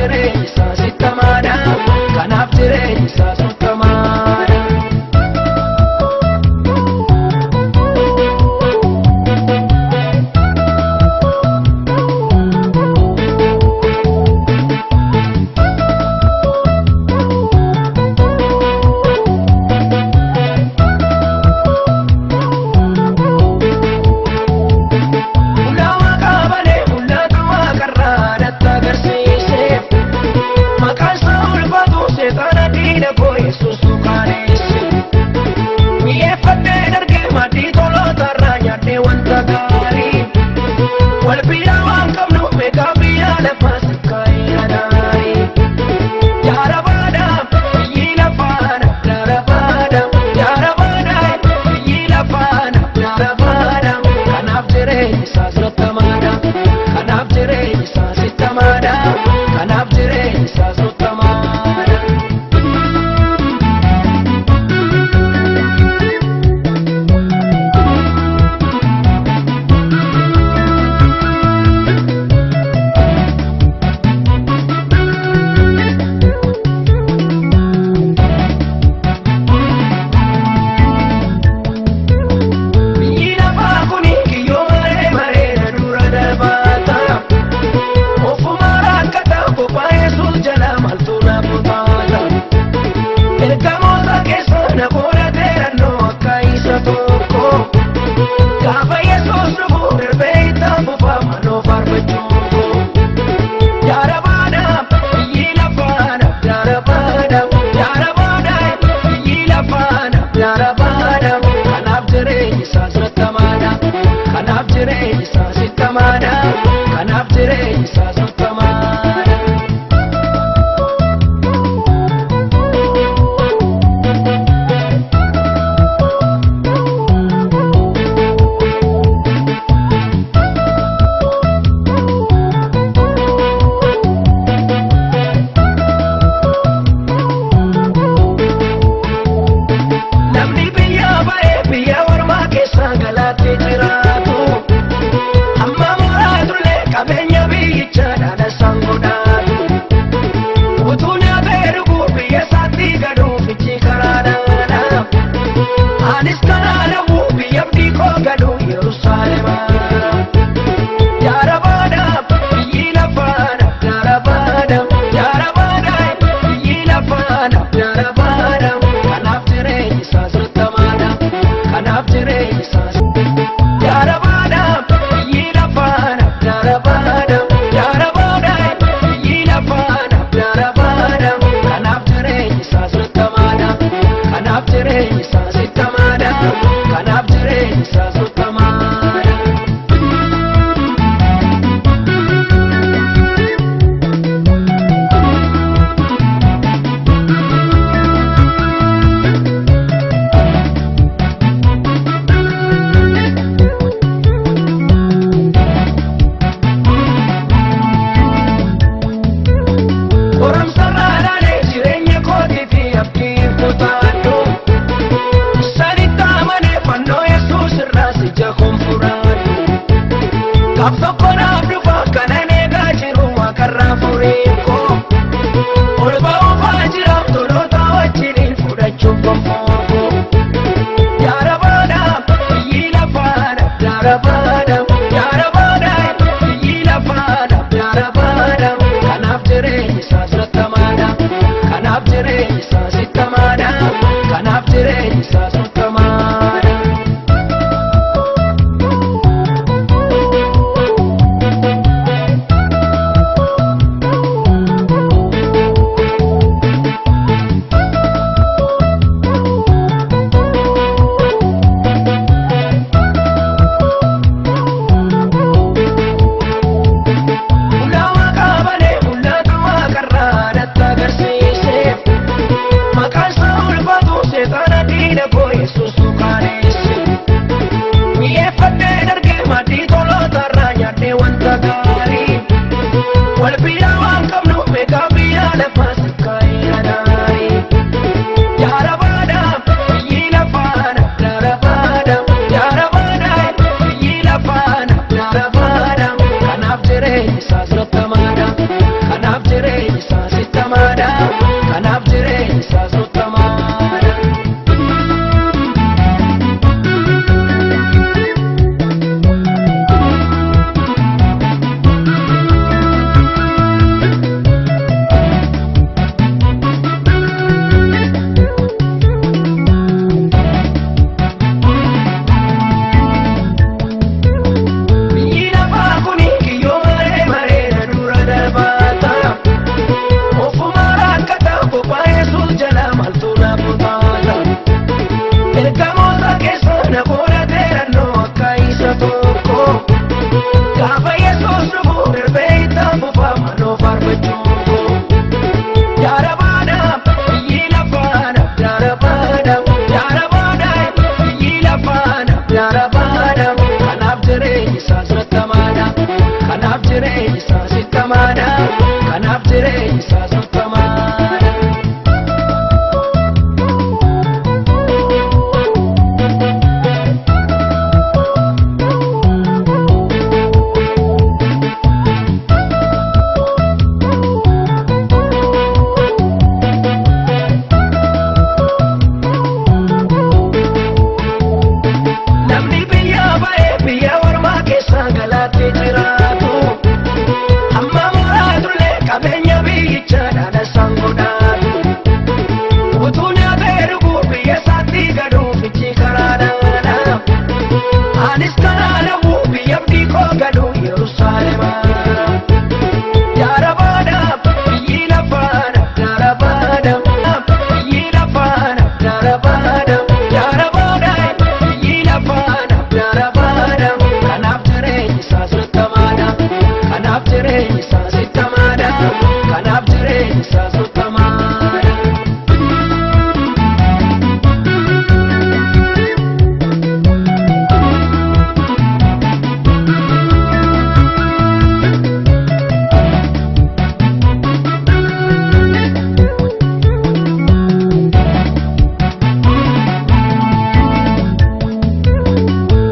Jireenya isaa sittamaadha. Kanaaf jireenya isaa sittamaadha. Kanaaf jireenya isaa sittamaadha. Namni biyya ba'ee biyya ormaa keessa galaatee jiraatu. Amma muraatullee qabeenya biyyicha dhaala isaan godhaatu. Utuu nyaatee dhuguu biyya isaatti gaduu fichi karaa dhaala. Anis karaa dhabuu biyya abdii koo gaduu Yerusaalema. Jaarabaadha biyyi lafaadha jaarabaadha jaarabaadha biyyi lafaadha jaarabaadha. Kanaaf jireenya isaa sittamaadha. Kanaaf jireenya isaa jaarabaadha biyyi lafaadha jaarabaadha jaarabaadha biyyi lafaadha jaarabaadha. Kanaaf jireenya isaa sittamaadha. Kanaaf jireenya isaa sittamaadha. Kanaaf jireenya isaa sittamaadha. Qoramsa raadaalee jireenya kootii fi abdii kutaadhu. Sanitti amanee fannoo Yesuus irraa sija konfuraadhu. Gaaf tokko naaf dhufa kanan eegaa jiru waaqarraa furiin koo. Ol ba'uufaa jira toloota wajjiniin fudhachuuf gonfoo koo. Jaarabaadha biyyi lafaadha jaarabaadha jaarabaadha biyyi lafaadha jaarabaadha. Kanaaf jireenya isaa sittamaadha. Kanaaf jireenya isaa sittamaadha. Kanaaf jireenya isaa sittamaadha. Ulaa waaqaa malee mul'atu waaqarraa natti agarsiise. Maqaan isaa ulfaatu seexana diina koo Yesuus qaaneesse. Mi'eeffadhee dargee maatii tolootarraa nyaadhee wanta gaarii. Wal biyya waan qabnu meeqa biyya lafaa sikkaa'ee anaarii. Jaarabaadha biyyi lafaadha jaarabaadha jaarabaadha biyyi lafaadha jaarabaadha. Kanaaf jireenya isaa sittamaadha. Kanaaf jireenya Kanaaf jireenyi isaa sottamaadha. Namni biyya ba'ee biyya ormaa keessa galaatti jiraatu. Amma muraatullee qabeenya biyyicha dhaala isaan godhaatu. Utuu nyaatee dhuguu biyya isaatti gaduu fichi karaa dhaala. Anis karaa lawuu biyya abdii koo gaduu Yerusaalema. Jaarabaadha biyyi lafaadha jaarabaadha biyyi lafaadha jaarabaadha jaarabaadha biyyi lafaadha jaarabaadha. Kanaaf jireenyi isaa sottamaadha. Kanaaf jireenyi isaa sittamaadha. Kanaaf jireenyi isaa sottamaadha.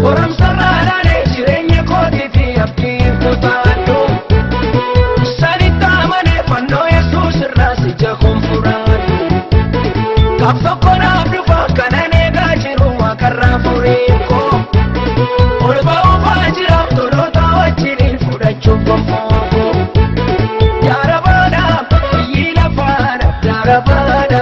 Qoramsa raalaalee jireenya kootii fi abdii kutaadhu. Sanitti amanee fannoo Yesuus irraa si jakoon furaadhu. Gaaf tokko naaf dhufa kanan eegaa jiru waaqarraa furiin koo. Ol ba'uufaa jira toloota wajjiniin fudhachuuf gonfoo koo. Jaarabaadha biyyi lafaadha jaarabaadha.